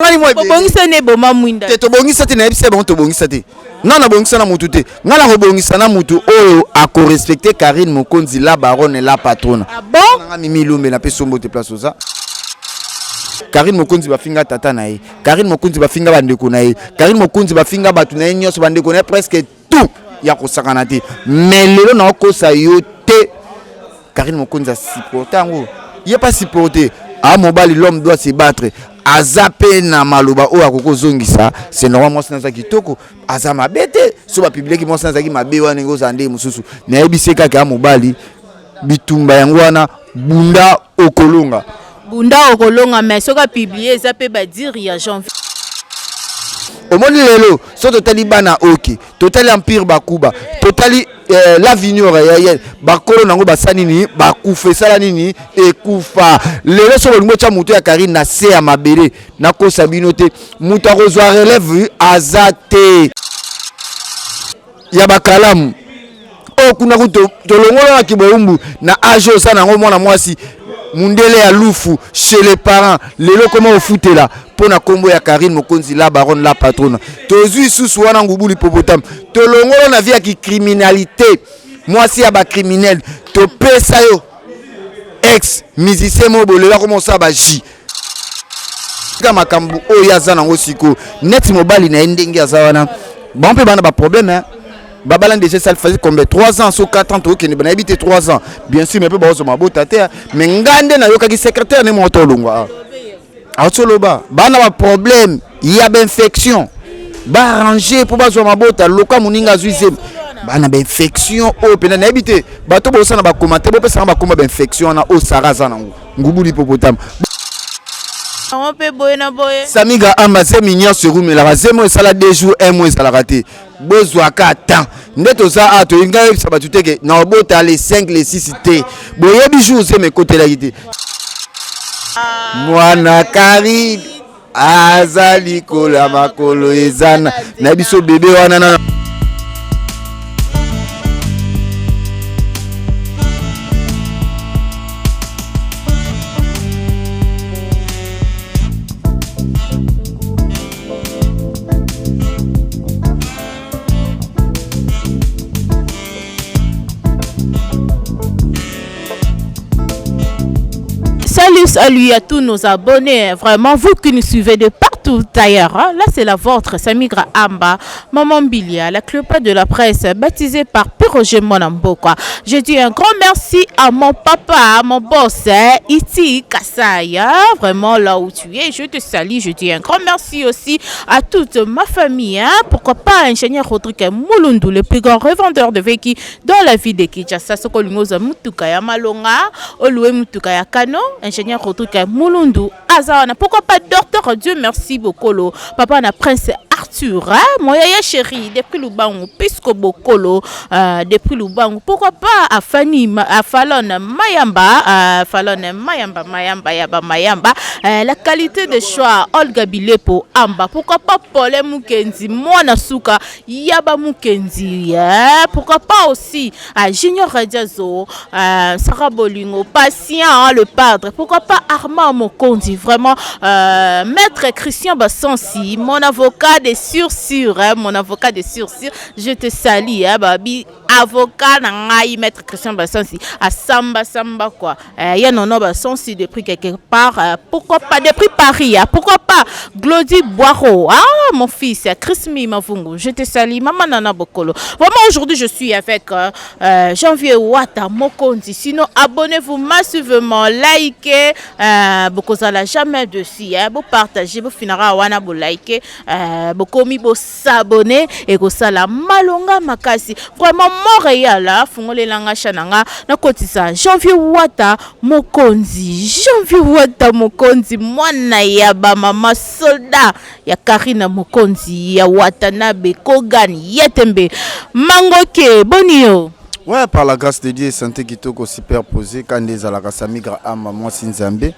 Tosangani mwa ebele. Bobongisa ne boma mwinda. Te, tobongisa te, nayebisa bango tobongisa te. Nga nabongisa na mutu te. Nga nakobongisa na mutu oyo akorespecte Carine Mokonzi, la baronne, la patrona. Ah bon? Nga Mimi Lumbe napesi yo mbote place oza. Carine Mokonzi bafinga tata na ye, Carine Mokonzi bafinga bandeko na ye, Carine Mokonzi bafinga bato na ye nyonso, bandeko na ye presque tout ya kosakana te. Mais lelo nakokosa yo te, Carine Mokonzi asupporte yango, ye pas supporte a mobali, l'homme doit se battre. Aza pe na maloba oyo akoki kozongisa, c'est normal. Mwasi naza kitoko, aza mabe te. So bapublieki mwasi nazalaki mabe wana, ndenge ozala nde mosusu nayebisi ye kaka ya mobali, bitumba yango wana, bunda okolonga. Bunda okolonga, mais soki apublie eza mpe badire ya Janvier. Omoni lelo so totali bana oke, totali Empire Bakuba, totali la Vignora ya ye, bakolo nango basala nini? Bakufa, esala nini? Ekufa. Lelo so bolingi otya moto ya Karine na se ya mabele, nakosa bino te, moto akozwa relève aza te ya bakalamu oyo kuna ku tolongolaka kibowumbu na age oyo oza nango mwana mwasi mundele ya lufu chez les parents. Lelo koma ofutela mpo na nkombo ya Karine Mokonzi, la baronne, la patrona. Tozwi susu wana ngubuli hippopotame, tolongola na vie ya kicriminalité, mwasi ya bacriminel, topesa yo ex musicien moko boye, lelo akoma osala ba jus ka makambo oyo aza nango sikoyo neti mobali na ye ndenge aza wana. Bango mpe bana baproblème, hein. Babalani déjà, ça fait combien? 3 ans so 4 ans, tokokende nayebi te. 3 ans bien sûr, mais mpe baozwa mabota te. Mais nga nde nayokaki secrétaire ne moko tolongwa aoti oloba bana baproblème ya bainfection, baarrange mpo bazwa mabota. Loka moninga azwi zemi, bana bainfection oyo mpena nayebi te. Bato bosala bacommentaire, bopesanga bakoma bainfection wana oyo Sara aza nango, ngubuli hippopotame. Yango mpe boye na boye. Samiga amba zemi nyonso erumelaka, zemi oyo esala 2 jours, 1 mois ezalaka te. Bozwaka temps nde toza a toyebi. Ngai oyebisa bato te ke na obota le 5, le 6 te. Boyebi jour zemi ekotelaki te. Mwana Karine aza likolo ya makolo, eza na biso bebe wana na Salut, salut à tous nos abonnés. Vraiment, vous qui nous suivez de partout ailleurs. Hein. Là, c'est la vôtre, Samigra Amba, Maman Bilia, la Cléopâtre de la presse, baptisée par Roger Monamboka. Je dis un grand merci à mon papa, à mon boss, hein, Iti Kasai. Hein. Vraiment, là où tu es, je te salue. Je dis un grand merci aussi à toute ma famille. Hein. Pourquoi pas ingénieur Rodrigue Mouloundou, le plus grand revendeur de véhicules dans la ville de Kinshasa. Soko olingi mutuka ya malonga, olouer mutuka ya Kano, ingénieur Rodrigue Mouloundou, aza wana. Pourquoi pas docteur Dieu merci Bokolo, papa na prince Arthur, hein? Mon yaya chéri, depuis Lubangu, Pisco Bokolo, depuis Lubangu. Pourquoi pas à Fanny, à Fallon Mayamba, Fallon Mayamba, Mayamba, Yaba Mayamba, la qualité de choix, Olga Bilepo, Amba. Pourquoi pas Paul Mukenzi, Mwana Suka, Yaba Mukenzi, hein? Pourquoi pas aussi à Junior Radiazo, Sarah Bolingo, Patient, hein, le padre. Pourquoi pas Armand Mokondi, vraiment, Maître Christian Bassansi, mon avocat de sûr-sûr, hein, mon avocat de sûr-sûr, je te salue, hein, babi, avocat na ngai, Maître Christian Bassansi, à Samba Samba, quoi. Ya nono Bassansi depuis quelque part, pourquoi pas depuis Paris, hein, pourquoi pas Glody Boiro, ah, mon fils, Chris Mavungu, je te salue, Maman Nana Bokolo. Vraiment, aujourd'hui, je suis avec Janvier Wata Mokonzi. Sinon, abonnez-vous massivement, likez, bokozala jamais dessus, hein, bo partager, bo finara wana bo liker, bokomi bo s'abonner et kosala malonga makasi. Vraiment Montréal, hein, fungolelanga chananga na kotisa Janvier Wata Mokonzi. Janvier Wata Mokonzi, mwana ya ba mama soldat ya Karina Mokonzi ya Watanabe Kogan Yetembe Mangoke bonio. Ouais, par la grâce de Dieu, santé kitoko superposé kande ezalaka Samigra Ama mwasi Nzambe,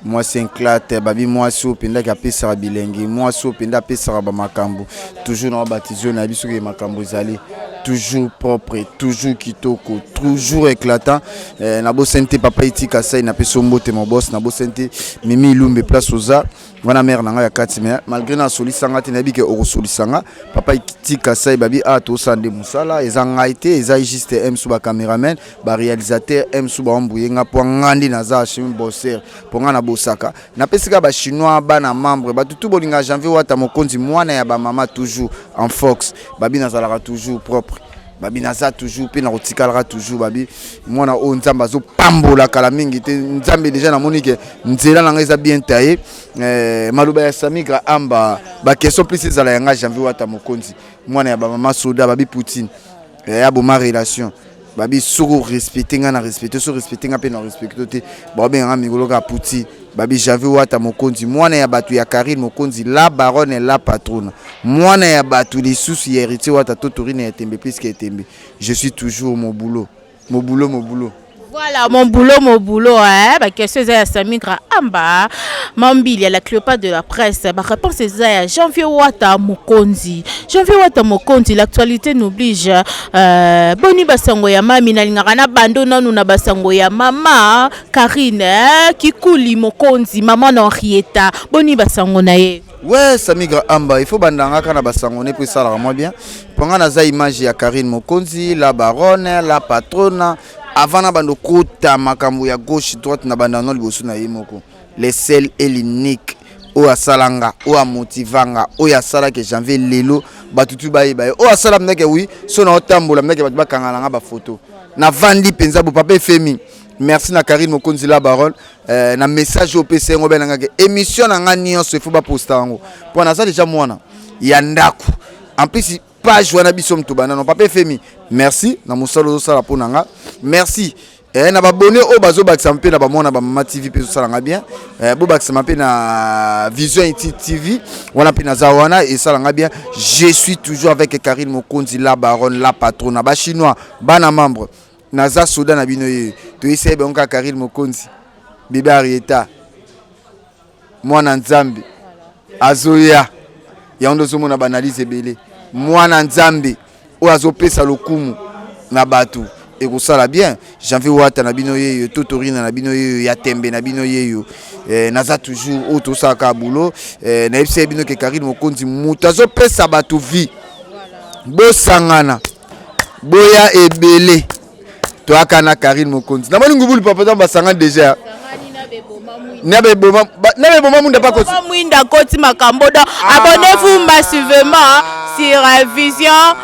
mwasi éclate babi, mwasi oyo mpendaki apesaka bilengi, mwasi oyo mpenza apesaka bamakambo toujours na babatizo na biso ke makambo ezali. Toujours propre, toujours kitoko, toujours éclatant. Eh, nabosani te papa etika sai napesi yo mbote mon boss, nabosani te Mimi Ilumbe place oza wana mère na ngai ya kati, mais malgré nasolisa nga te, nayebi ke okosolisa nga. Papa etika sai babi a tosala nde mosala, eza ngai te, eza juste m su bacameraman, baréalisateur m su baambuye nga mpo nga nde naza chemi bosser mpo nga nabosaka. Napesi kaka bachinois, bana membre, bato tu bolinga Janvier Wata mokonzi, mwana ya bamama, toujours en fox. Babi nazalaka toujours propre, babi naza toujours mpe nakotikalaka toujours. Babi mwana oyo Nzambe azopambola kala mingi te. Nzambe déjà namoni ke nzela na ngai eza bien taye. Maloba ya Samigra Amba, baquestion plus ezala ya ngai Janvier Wata mokonzi, mwana ya bamama soda. Babi Poutine aboma relation. Babi soki orespecte ngai na respecte, soki respecte ngai mpe na respecte te, baobenganga mikolo kaka Poutine. Babi Janvier Wata mokonzi, mwana ya bato ya Karine Mokonzi la baronne, la patrona, mwana ya bato lisusu ya Héritier Wata totorine ya tembe puisque etembe. Je suis toujours mon boulot, mon boulot, mon boulot. Voilà, mon boulot, mon boulot, hein. Ba question eza ya Samigra Amba, Mambili, la Cléopâtre de la presse. Ba réponse eza ya Janvier Wata Mokonzi. Janvier Wata Mokonzi, l'actualité n'oblige. Boni basango ya mami, nalingaka na bando nanu na basango ya mama Karine, hein, Kikuli Mokonzi, maman Henrietta. Boni basango na ye. Ouais, Samigra Amba, il faut bandanga kana basango ne po esalaka mwa bien. Mpo nga naza image ya Karine Mokonzi, la baronne, la patrona. Avant na bando kota makambo ya gauche droite, na banda no liboso na ye moko, le seul et l'unique oyo asala nga, oyo amotiva nga, oyo asalaki Janvier lelo bato tu bayeba ye, oyo asala ndeke wi so na otambola ndeke bato bakanga na nga bafoto navandi mpenza bo. Papa Efemi, merci na Karine Mokonzi la baronne. Na message oyo opesa yango benangaki émission na nga nyonso, ifo baposta yango mpo naza déjà mwana ya ndako. En plus page wana biso moto banano. Papa Efemi, merci na mosala ozosala mpo na nga. Merci na babone oyo bazobakisa mpe na bamwana bamama TV mpe ezosalanga bien. Bobakisama mpe na Vision Iti TV wana mpe naza wana, esalanga bien. Je suis toujours avec Karine Mokonzi la baronne, la patrona. Bachinois, bana membre, naza soda na bino ye. Toyisa ye bango kaka Karine Mokonzi, bebe Arieta, mwana Nzambe azoya. Yango nde ozomona baanalyse ebele. Mwana Nzambe oyo azopesa lokumu na bato, ekosala bien. Janvier Wata na bino yeyo, totorina na bino yeyo, ya tembe na bino yeyo. Naza toujours oyo tosalaka boulot. Nayebisa ye bino ke Karine Mokonzi moto azopesa bato vie. Bosangana, boya ebele, toyaka na Karine Mokonzi. Namoni ngubulu papa ntango basangani déjà na beboma munda pa koti mwinda koti makambo. Donc abonnez-vous massivement sur Vision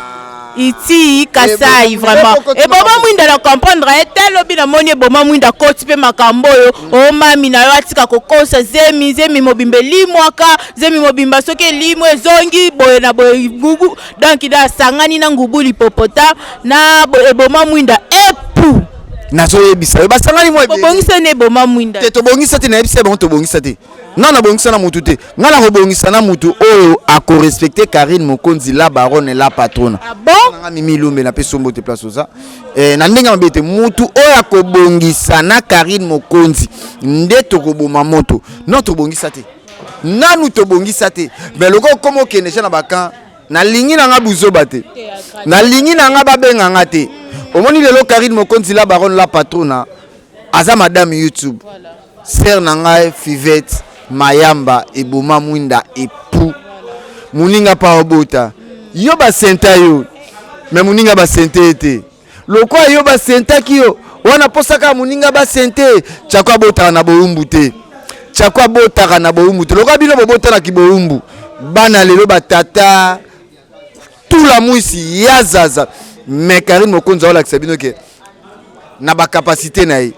Iti Kasai. Vraiment, eboma mwinda na comprendre ete lobi namoni eboma mwinda koti mpe makambo oyo. Omami na yo atika kokosa zemi, zemi mobimba elimwaka, zemi mobimba soki elimwa ezongi boye na boye gugu. Donc da asangani na ngubu lipopota na eboma mwinda epu. Nazoyebisa yo, basangani mwa. Bobongisa na eboma mwinda. Te, tobongisa te. Nayebisa bango tobongisa te. Nga nabongisa na mutu te. Nga nakobongisa na mutu oyo akorespecte Karine Mokonzi la baronne, la patrona. Ah bon? Nanga Mimi Lumbe, napesi yo mbote place oza. Na ndenge mabe te, mutu oyo akobongisa na Karine Mokonzi nde tokoboma moto. Non, tobongisa te nanu, tobongisa te. Mais loko okoma okende ja na bakan, nalingi na nga buzoba te, nalingi na nga babenga nga te. Omoni lelo Karine Mokonzi la baronne, la patrona, aza madame YouTube, sœur na ngai Fivette Mayamba, eboma mwinda epu moninga mpa obota yo basenta yo, me moninga basente ye te. Lokola yo basentaki yo wana, mposaka moninga basente. Tiako abotaka na bowumbu te, tiako abotaka na bowumbu te. Lokola bino bobotanaki bowumbu, bana lelo batata tula mwisi ya zaza. Me Karine Mokonzi aolakisa bino ke na bacapacité na ye,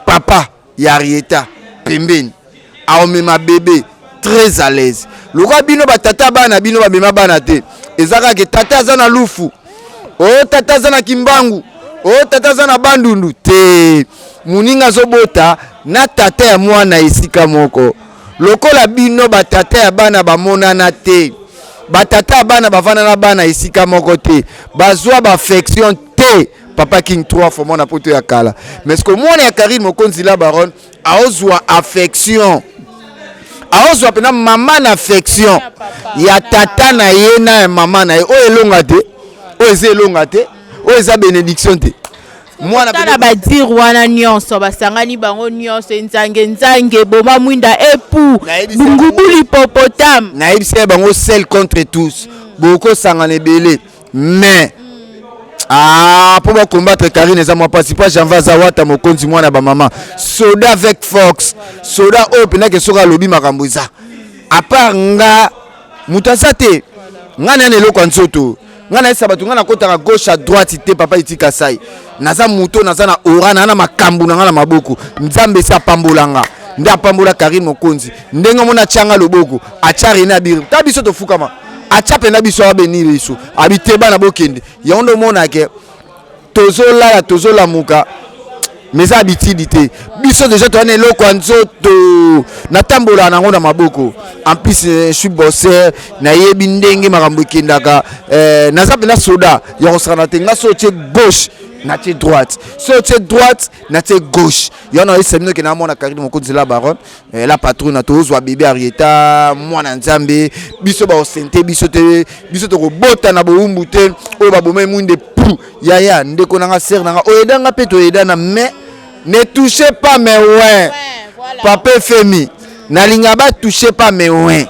papa ya Arieta pembeni aomema bébé très à l'aise. Lokola bino batata bana bino bamema bana te, eza kaka ke tata aza na lufu, o tata aza na Kimbangu, o tata aza na Bandundu te. Moninga azobota na tata ya mwana esika moko. Lokola bino batata ya bana bamonana te, batata ya bana bavanda na bana esika moko te, bazwa baaffection te. Papa King 3 fois mwana poto ya kala, mais ce mwana ya Karine Mokonzi la baronne aozwa affection, aozwa mpena mama na affection ya tata na ye na ya mama na ye. Oyo elonga te. Oyo eza elonga te, oyo eza bénédiction te. Mwana tala badire wana nyonso basangani bango nyonso, nzange nzange boma mwinda epu bungubuli hippopotame. Nayebisa ye bango seul contre tous. Bokosangana ebele, mais ah, mpo bacombattre Karine eza mwa mpasi, mpo Janvier aza Wata mokonzi, mwana bamama soda avec force, soda oyo mpendake soki alobi makambo eza à part nga moto aza te. Nga na eloko ya nzoto, nga nayebisa bato, nga nakotaka gauche à droite te. Papa etika sai, naza moto, naza na ora naa na makambo na nga na maboko. Nzambe esi apambolanga, nde apambola Karine Mokonzi. Ndenge omoni atianga loboko, atia Rene Abiri ta biso tofukama, atia mpenza biso, abenir biso, abi te bana bokende. Yango nde omonake tozolala, tozolamuka, mais eza habitude te. Biso déjà toza na eloko ya nzoto, natambolaka nango na maboko. En plus je suis bosseur, nayebi ndenge makambo ekendaka. Naza mpenza soda ya kosakana te. Nga so otie gauche, natie droite, so otie droite, natie gauche. Yango nayebisa bino ke namona Karine Mokonzi la baronne, la patronne. Tozwa bébé Arieta, mwana Nzambe. Biso baosente biso te, biso tokobota na bowumbu te. Oyo baboma mwinde pu yaya, ndeko nanga, sere nanga, oyedanga mpe toyedana, mais ne touchez pas mes oints. Papa Efemi, nalinga batouche pas mes oints.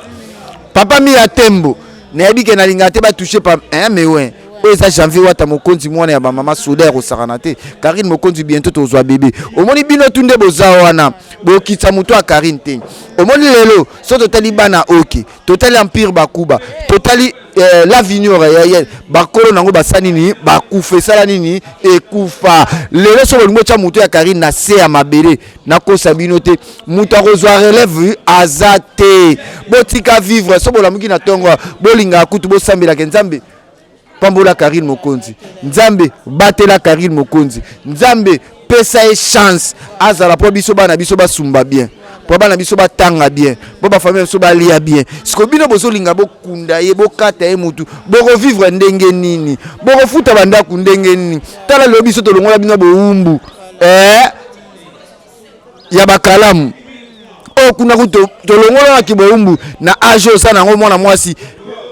Papa Miya Tembo, nayebi ke nalinga te batouche pas, hein, mes oints. Oyo eza Janvier Wata mokonzi, mwana ya bamama, soda ya kosakana te. Karine Mokonzi, bientôt tozwa bébé. Omoni bino tu nde boza wana, bokitisa moto ya Karine te. Omoni lelo so totali bana oke, totali Empire Bakuba, totali la Vignora ya bakolo nango basala nini? Bakufa. Esala nini? Ekufa. Lelo so bolingi otya moto ya Karine na se ya mabele, nakosa bino te, moto akozwa relève aza te. Botika vivre. So bolamuki na ntongo, bolingaka kutu bosambelaka: Nzambe, pambola Karine Mokonzi, Nzambe, batela Karine Mokonzi, Nzambe, pesa ye chance azala, mpo biso bana biso basumba bien, mpo bana biso batanga bien, mpo bafamille biso balia bien. Siko bino bozolinga bokunda ye, bokata ye mutu, bokovivre ndenge nini? Bokofuta bandako ndenge nini? Tala lelo biso tolongola bino bowumbu ya bakalamu oyo kuna ku tolongolanaki bowumbu na age oza nango, mwana mwasi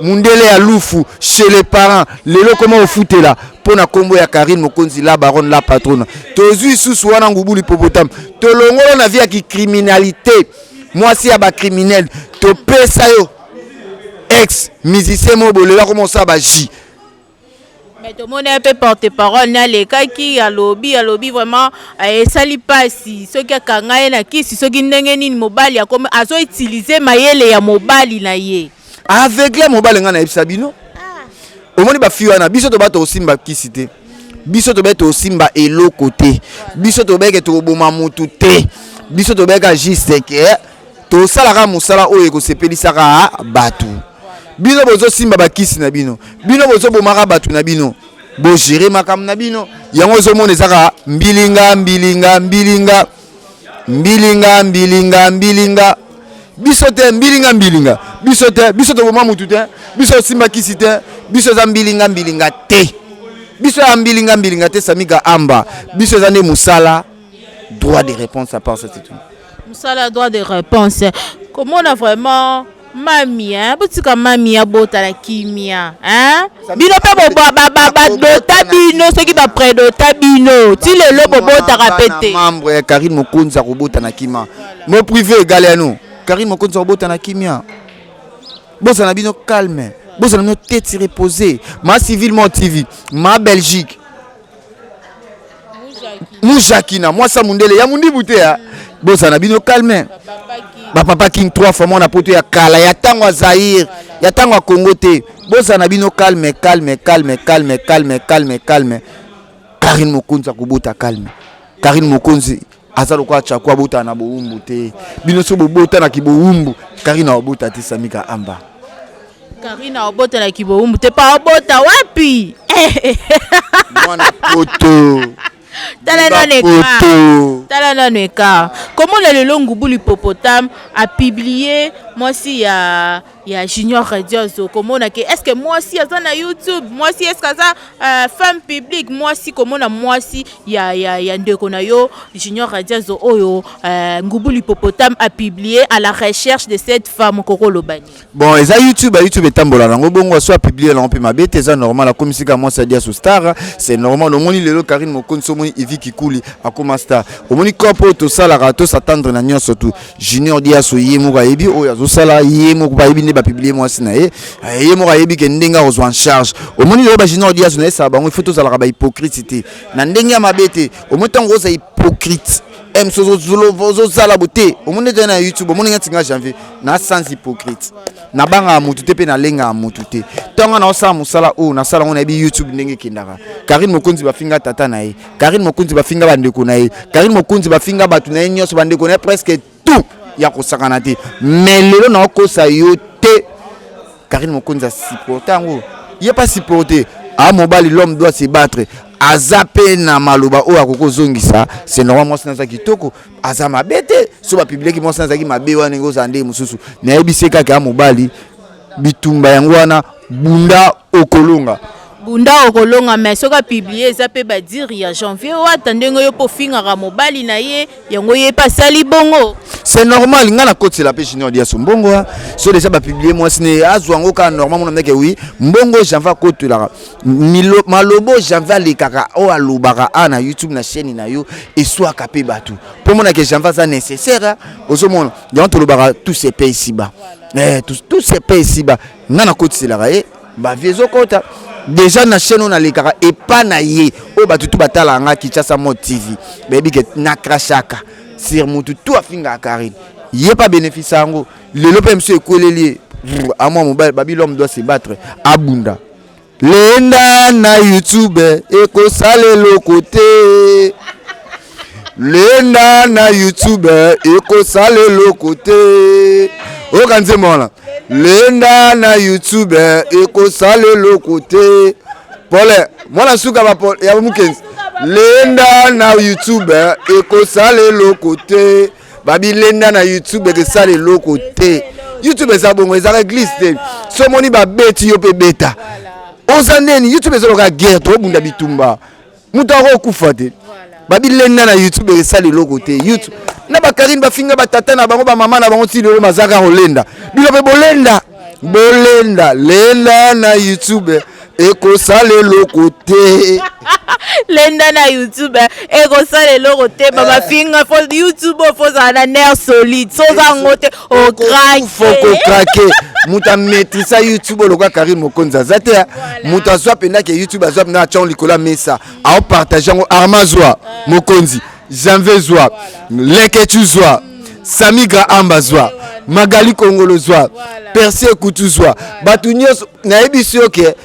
mundele ya lufu chez les parents. Lelo koma ofutela mpo na nkombo ya Karine Mokonzi la baronne, la patronne. Tozwi susu wana ngubuli hippopotame, tolongola na vie ya kicriminalité, mwasi ya bacriminel. Topesa yo ex musicien moko bolela koma osala baji. Mais tomoni ye mpe porte parole ne alekaki, alobi, alobi vraiment esali mpasi soki akanga ye na kisi, soki ndenge nini mobali akomi azoutiliser mayele ya mobali na ye. Aveugle mobali. Ngai nayebisa bino, omoni bafille wana, biso toba tosimba kisi te, biso tobe tosimba eloko te, biso tobeke tokoboma mutu te, biso tobeka juste ke tosalaka mosala oyo ekosepelisaka bato. Bino bozosimba bakisi na bino, bino bozobomaka bato na bino, bogérer makambo na bino. Yango ozomona ezaka mbilinga mbilinga mbilinga mbilinga mbilinga mbilinga. Biso te, mbilinga mbilinga biso te. Biso toboma mutu te, biso osimba kisi te, biso eza mbilinga mbilinga te, biso ya mbilinga mbilinga te. Samika Amba, biso eza nde mosala, droit de réponse. À part ça, c'est tout. Mosala, droit de réponse. Komona vraiment mami, hein, botika mami abota na kimia, hein. Bino mpe badota bino, soki bapredota bino ti lelo bobotaka mpe te. Membre ya Karine Mokonzi akobota na kimia. Mo privé Galiano, Karine Mokonzi akobota na kimia. Bozala bino calme, bozala bino tête reposée. Ma civile mo TV, ma Belgique Mujakina, mwasa mundele ya mundibu te ya, bozala na bino calme. Bapapa King trois fois, mwana poto ya kala, ya ntango ya Zaire, ya ntango ya Congo te. Bozala na bino calme, calme, calme, calme, calme, calme, calme. Karine Mokonzi akobota calme. Karine Mokonzi aza lokola Tchaku, abotaka na bowumbu te. Bino so bobotanaki bowumbu, Karine abota te. Samika Amba. Karine abotanaki bowumbu te, pa abota wapi? Mwana poto. Tala nano écart, tala nano écart. Komona lelo ngubulu hippopotame apublier. Mwasi ya ya Junior Radiozo komona ke est-ce que mwasi aza na YouTube, mwasi est-ce que aza femme publique, mwasi komona mwasi ya ya ya ndeko na yo Junior Radiozo oyo Ngubu l'hippopotame a publié à la recherche de cette femme kokoloba nini? Bon, eza YouTube, YouTube etambola nango bongo. So apublie nango mpe mabe te, eza normal. Akomisi kaka mwasi adia so star, c'est normal. Omoni lelo Karine Mokonzi, omoni Ivi Kikuli akoma star. Omoni cope oyo tosalaka, tos'attendre na nyonso tu. Junior Diaso ye moko ayebi oyo azosala, ye moko bayebi nde bapublie mwasi na ye, ye moko ayebi ke ndenge akozwa en charge. Omoni lelo bajunior Diaso na yesaka bango, il faut tozalaka bahypocrite te na ndenge ya mabe te. Omoni ntango oza hypocrite, ozosala bo te. Omoni ete na YouTube, omoni neti nga Janvier na sans hypocrite, nabangaka motu te mpe nalengaka motu te. Ntango naosala mosala oyo nasala yango, nayebi YouTube ndenge ekendaka. Karine Mokonzi bafinga tata na ye, Karine Mokonzi bafinga bandeko na ye, Karine Mokonzi bafinga bato na ye nyonso, bandeko na ye presque tout ya kosakana te. Mais lelo naokosa yo te, Karine Mokonzi asupporte yango, ye pa supporte a mobali. L'homme doit se battre. Aza mpe na maloba oyo akoki kozongisa, c'est normal. Mwasi naza kitoko, aza mabe te. So bapubliaki mwasi nazalaki mabe wana, ndenge ozala ndenge mosusu, nayebisi kaka ya mobali bitumba yango wana, bunda okolonga. Bunda okolonga. Mais soki apublie, eza mpe badire ya Janvier Wata, ndenge yo mpo ofingaka mobali na ye, yango ye mpe asali bongo. C'est normal. Ngai nakotela mpe Junior Diaso mbongo. So déjà bapublie mwasi ne, azwa yango kaka normal. Mona ndeke wi mbongo Janvier akotelaka, malobo Janvier alekaka, oyo alobaka a na YouTube, na chaîne na yo, eswaka mpe bato mpo monake Janvier aza nécessaire. Ozomona yango, tolobaka tout se paye ici-bas. Tout se paye ici-bas. Ngai nakotiselaka ye, bavues ezokota déjà na chaîne oyo nalekaka epa na ye, oyo bato tu batalaka nga, Kinshasa Mode TV. Bayebi ke nakrashaka sur mutu tu afingaka Karine, ye mpe abénéfice yango. Lelo mpe mosu ekweleli ye amwa mobali. Babi l'homme doit se battre, abunda. Lenda na YouTube ekosala eloko te, lenda na YouTube ekosala eloko te. Oyoka nzembo wana, lenda na YouTube ekosala eloko te. Pole mwana suka ya mokenzi, lenda na YouTube ekosala eloko te. Babi lenda na YouTube ekosala eloko te. YouTube eza bongo, ezaka église te. So omoni babeti yo mpe beta, oza neni? YouTube ezoloka guerre, tobunda bitumba, moto akokufa te. Babilenda na YouTube esala eloko te. YouTube na bakarine bafinga batata na bango, bamama na bango, ti lelo bazaka kolenda. Bino mpe bolenda, bolenda, lenda na YouTube ekosala eloko te. Lenda na YouTube ekosala eloko te. Babafinga fo YouTube, fo ozala na nerf solide. So oza yango te, okrake. Kokrake. Moto amaîtrisa YouTube oloka Karine Mokonzi aza te. Moto azwa mpenza ke YouTube, azwa mpenza, atyango likolo ya mesa, aopartage yango. Arma zwa Mokonzi, Janvier zwa, Leketu zwa, Samigra Amba zwa, Magali Kongolo zwa, Persi Ekutu zwa, bato nyonso nayebisi yo ke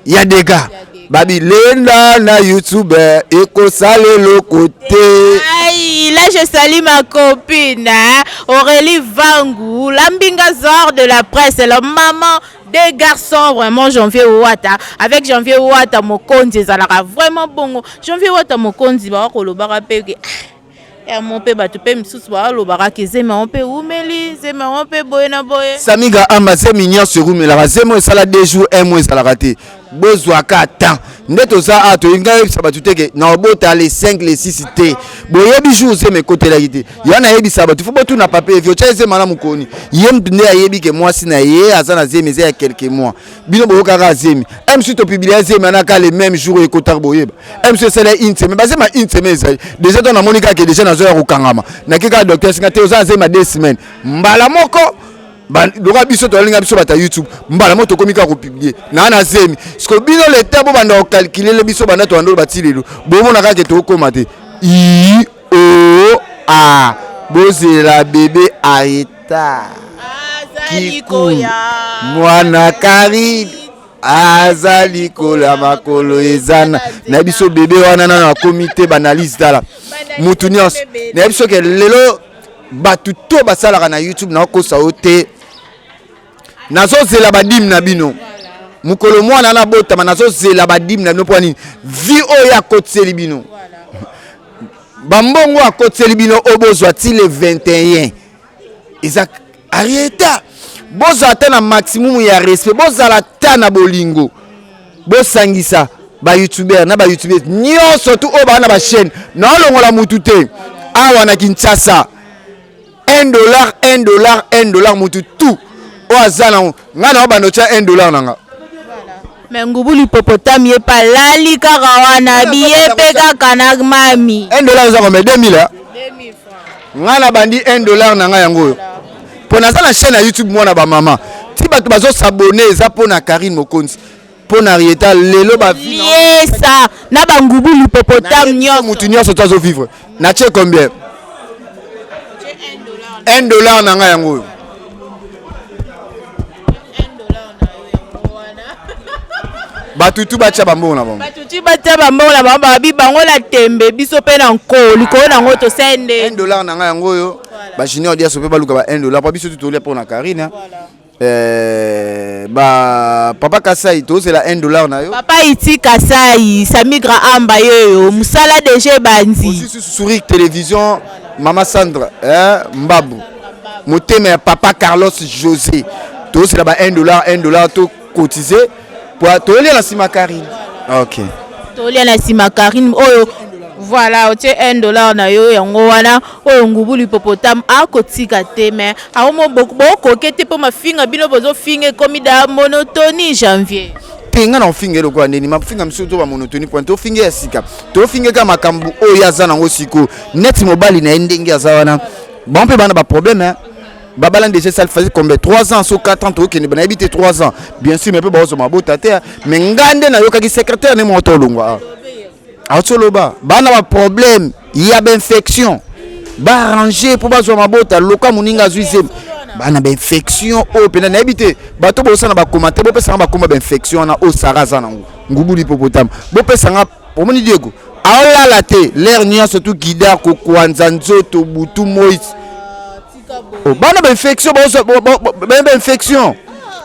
ya dega. Babi lenda na YouTube ekosala eloko te. Aïe, là je salue ma copine, hein, Aurélie Vangou, l'ambingazor de la presse, la maman des garçons, vraiment Janvier Wata. Avec Janvier Wata, Mokonzi, ezalaka vraiment bongo. Janvier Wata Mokonzi, ba kolobaka pe ke yango mpe bato mpe misusu balobaka ke zemi yango mpe ewumeli, zemi yango mpe boye na boye. Samiga Amba, zemi nyonso erumelaka. Zemi oyo esala 2 jours, un mois ezalaka te. Bozwaka temps nde toza awa. Toyinga yebisa bato te ke na obota le 5, le 6 te. Boyebi jour zemi ekotelaki te. Ya nayebisa bato, fo botuna papa Evi otya ezema na mokoni. Ye mutu nde ayebi ke mwasi na ye aza na zemi, eza ya quelques mois. Bino boyokaka zemi msu, topublia zemi anaka le même jour oyo ekotaka. Boyeba msu esala une semaine, bazema une semaine ezali déjà. To namoni kaka ke déjà nazoya kokangama, nake kaka docteur singa te, oza na zemi ya 2 semaines. Mbala moko loka biso tolinga biso bato ya YouTube, mbala moko tokomi kaka kopublier naa na zemi. Siko bino leta bobanda kocalculer biso, banda tobanda oyo bati lelo, bomona kaka ke tokóma te. I o a bozela bebe areta kiku mwana Karine aza likolo ya makolo eza na biso. Bebe wana nano akomi te. Baanalyse, tala mutu nyonso nayebi soki lelo bato to basalaka na YouTube, nakokosa yo te. Nazozela badime na bino mokolo mwana nabotama. Nazozela badime na bino. Mpo nini? Vie oyo akotiseli bino, bambongo akotiseli bino, oyo bozwa ti le 21 eza arieta. Bozala ata na maximum ya respect, bozala ata na bolingo, bosangisa ba youtubeur na ba youtubeurs nyonso tu oyo baa na bachaîne. Naolongola mutu te awa na Kinshasa. 1 dollar, 1 dollar, 1 dollar, mutu tu oyo aza nango, ngai na obanda otya 1 dollar na nga. Me ngubu l'hippopotame ye mpe alali kaka wana, biye mpe kaka na mami. 1 dollar eza combien? 2000. Ngai na bandi 1 dollar na ngai yango oyo, mpo naza na chaîne ya YouTube mwana bamama. Ti bato bazos'abonner, eza mpo na Karine Mokonzi, mpo na Rieta. Lelo bavi Liesa na bangubu l'hippopotame nyonso. Mutu nyonso to azovivre. Natie combien? 1 dollar na ngai yango oyo. Bato tu batya bambongo na bango. Bato ti batia bambongo na bango, babi bango na tembe, biso mpe na nko likolo nango tosende. 1 dollar na ngai yango oyo. Bajunior diaso mpe baluka ba 1 dollar, mpo biso tu tolia mpo na Karine. Ba papa Kasai, tozela 1 dollar na yo. Papa Iti Kasai, Samigra Amba yoyo mosala deja ebandi. Osi Sourik Télévision, mama Sandra, eh, Mbabu motema ya papa Carlos José, tozela ba 1 dollar, 1 dollar, to cotiser po tolia na nsima Karine. Ok. Tolia na nsima Karine oyo. Voilà, otie 1 dollar na yo yango wana oyo. Ngubu l'hippopotame akotika te, mais aomo bokoke te mpo mafinga bino bozofinga ekomi da monotonie, Janvier. Te, nga na ofinga eloko ya ndeni mafinga misusu to bamonotonie point. Tofinge ya sika, tofinge kaka makambo oyo aza nango sikoyo, neti mobali na ye ndenge aza wana. Bango mpe bana baproblème babalani déjà. Ça fait combien? 3 ans so 4 ans tokokende, nayebi te. 3 ans, bien sûr, mais mpe bazozwa mabota te. Mais nga nde nayokaki secrétaire ne moko tolongwa auti oloba bana baproblème ya bainfection, baarrange mpo bazwa mabota. Loka moninga azwi zemi, bana bainfection oyo mpena nayebi te. Bato bosala bacommentaire, bopesanga bakoma bainfection wana oyo Sara aza nango. Ngubu l'hippopotame, bopesanga. Omoni Diego aolala te l'heure nyonso tu gida kokwanza nzoto butu moi. Bana bainfection, bana bainfection,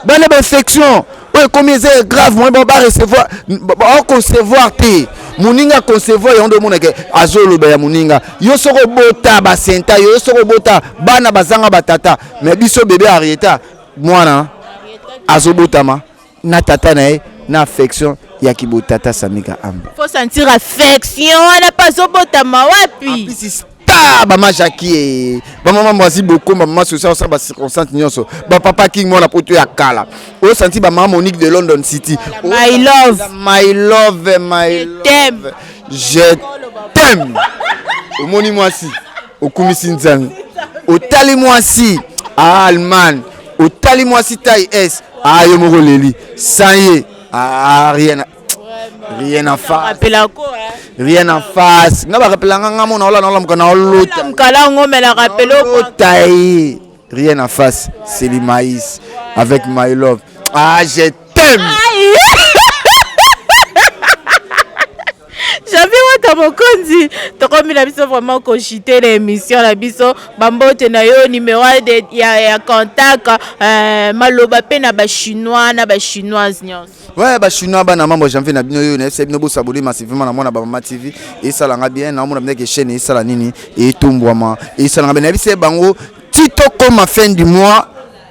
bana bainfection oyo ekomi eza grave. Moyen barecevoir, baconcevoir te. Moninga concevoir yango nde omonake azoloba ya moninga. Yo soki obota basenta, yo soki obota bana bazanga batata. Mais biso bebe Arieta, mwana azobotama na tata na ye na affection ya kibotata. Samika Amba. Faut sentir affection wana mpe azobotama wapi? Apisi star, bama Jackie, bamama Mwasi Bokomba, mama social, osala bacirconstance nyonso, bapapa King mwana poto ya kala, osanti bamama Monique de London City. My love. My love, my love, je t'aime. Omoni mwasi okumisi Nzambe, otali mwasi a Allemagne, otali mwasi taille s a yo moko leli sans ye. Ah, rien, rien en face, rien en face. Nga barapelanga nga mona ola naolamuka na olota. Mokala yango omelaka pelo. Olota ye. Rien en face, c'est le maïs avec my love. Ah, je t'aime. Janvier Wata Mokonzi, tokomi na biso vraiment koshite na émission na biso. Bambote na yo, numéro ya contact, maloba mpe na bachinois na bachinoise nyonso. Ouais, bachinois, bana mambo, Janvier na bino oyo, nayebisa bino bos'abonner massivement na mwana bamama TV. Esalanga bien, naomona bino ke chaîne esala nini, etombwama, esalanga bien. Nayebisa bango ti tokoma fin du mois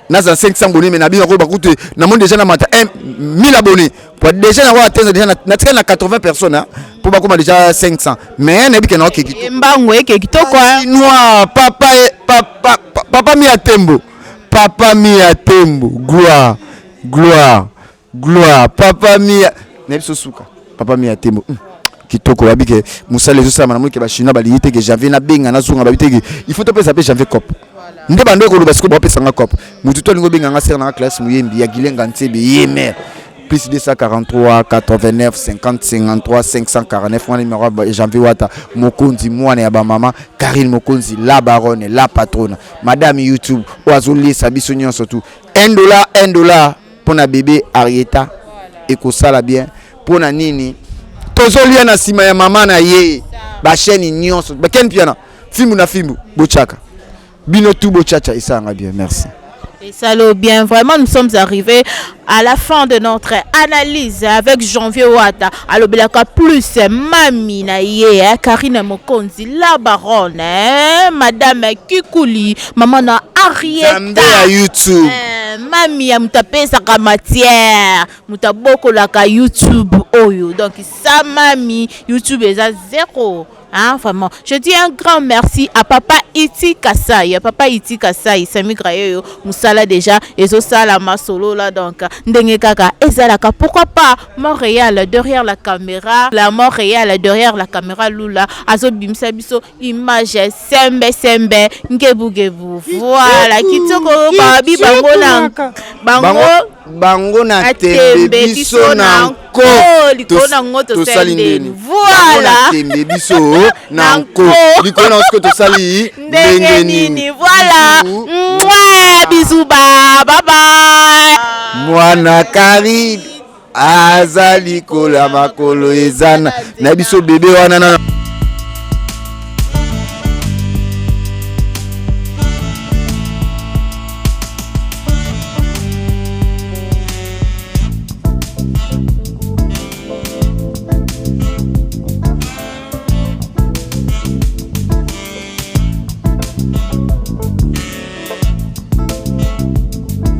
naza 500 abonnés. Mais na bino koyeba kutu namoni déjà na mata 1000 abonnés po déjà nango atteindre déjà. Natikali na 80 personnes mpo bakoma déjà 500, mais nayebi ke naokeki. Mbango eke kitoko. Noir, papa, papa, papa Mia Tembo, papa Mia Tembo, gloire, gloire, gloire, papa Mia nayebi so suka, papa Mia Tembo. Kitoko babi ke mosala ezosalama. Namoni ke bachinois balingi te ke Janvier nabenga nazonga. Babi te ke il faut topesa mpe Janvier cop nde bando ekoloba. Sikoyo baopesanga cop. Motu to alingi obenganga sere nanga classe moyembi ya Gilenga Ntsebe ye mare, plus 243 89 50 53 549. Wana numéro ya Janvier Wata Mokonzi, mwana ya bamama Karine Mokonzi, la baronne, la patrona, madame YouTube oyo azoliesa biso nyonso tu. 1 dollar, 1 dollar mpona bébé Arieta ekosala bien. Mpona nini tozolia na nsima ya mama na ye? Bachaîne nyonso bakeni piana fimbu na fimbu, botyaka bino tu bochacha, esalanga bien. Merci. Et ça le bien. Vraiment, nous sommes arrivés à la fin de notre analyse avec Janvier Wata. Alobelaka plus, Mami na ye, hein, Karine Mokonzi, la baronne, hein, Madame Kikuli, maman na Arieta. Nzambe ya YouTube. Eh, Mami ya moto apesaka matière, moto abokolaka YouTube oyo. Donc sa mami, YouTube eza zéro. Hein, vraiment. Je dis un grand merci à papa Iti Kasai. Papa Iti Kasai, Sami Grayoyo, Musala déjà, ezosala masolo là donc ndenge kaka ezalaka. Pourquoi pas Montréal derrière la caméra, la Montréal derrière la caméra Lula, azobimisa biso image sembe sembe ngebu ngebu. Voilà, kitoko babi bango na bango bango na tembe biso na nko likolo na ngo tosali ndeni. Voilà. Na tembe biso na nko likolo na siko tosali ndenge nini. Voilà. Mouah, bisous ba bye bye. Mwana Karine aza likolo ya makolo eza na biso bebe wana na.